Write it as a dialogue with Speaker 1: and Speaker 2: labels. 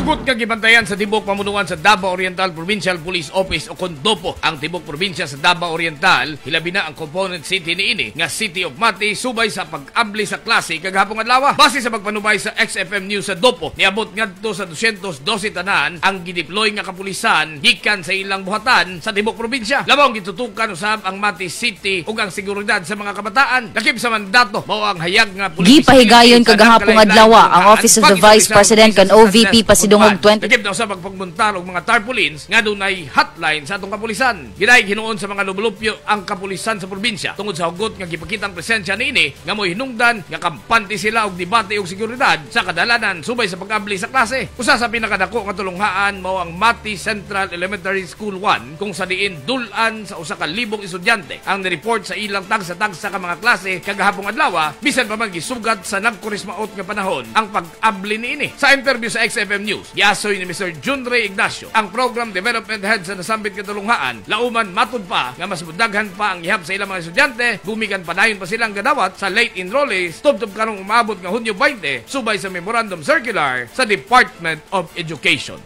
Speaker 1: Hugot nga gibantayan sa tibok pamunuan sa Davao Oriental Provincial Police Office o Kondopo ang tibok probinsya sa Davao Oriental, hilabi na ang component city niini nga City of Mati, subay sa pag-abli sa klase kagahapon adlaw. Base sa pagpanubay sa XFM News sa Dopo, niabot ngadto sa 212 tanan ang gideploy nga kapulisan gikan sa ilang buhatan sa tibok probinsya. Labaw gitutukan usab ang Mati City ug ang seguridad sa mga kabataan. Lakip sa mandato mao ang hayag nga police
Speaker 2: Gipahigayon
Speaker 1: sa
Speaker 2: kagahapong
Speaker 1: nagkalain-laing
Speaker 2: adlaw ang Office of the Vice President kan OVP pasidungog 20
Speaker 1: Lakip na usab ang pagmuntar og mga tarpaulins nga dunay hotline sa atong kapulisan. Gidayeg hinuon sa mga lubulupyo ang kapulisan sa probinsya tungod sa hugot nga gipakitang presensya niini nga mo'y hinungdan nga kampante sila og debate og seguridad sa kadalanan subay sa pag-abli sa klase. Usa sa pinakadako nga tulunghaan mao ang Mati Central Elementary School 1, kung sa diin dul-an sa 1,000 estudyante ang nireport sa ilang tagsa-tagsa ka mga klase kagahapong adlaw, bisan pa man gisugat sa nagkurismaot nga panahon ang pag-abli niini. Sa interview sa XFM News, giasoy ni Mr. Junrey Ignacio, ang Program Development Head sa nasambit nga tulunghaan, lauman matud pa nga mas mudaghan pa ang ihap sa ilang mga estudyante, gumikan padayon pa silang gadawat sa late enrollees tubtob karong umabot nga Hunyo 20 subay sa Memorandum Circular sa Department of Education.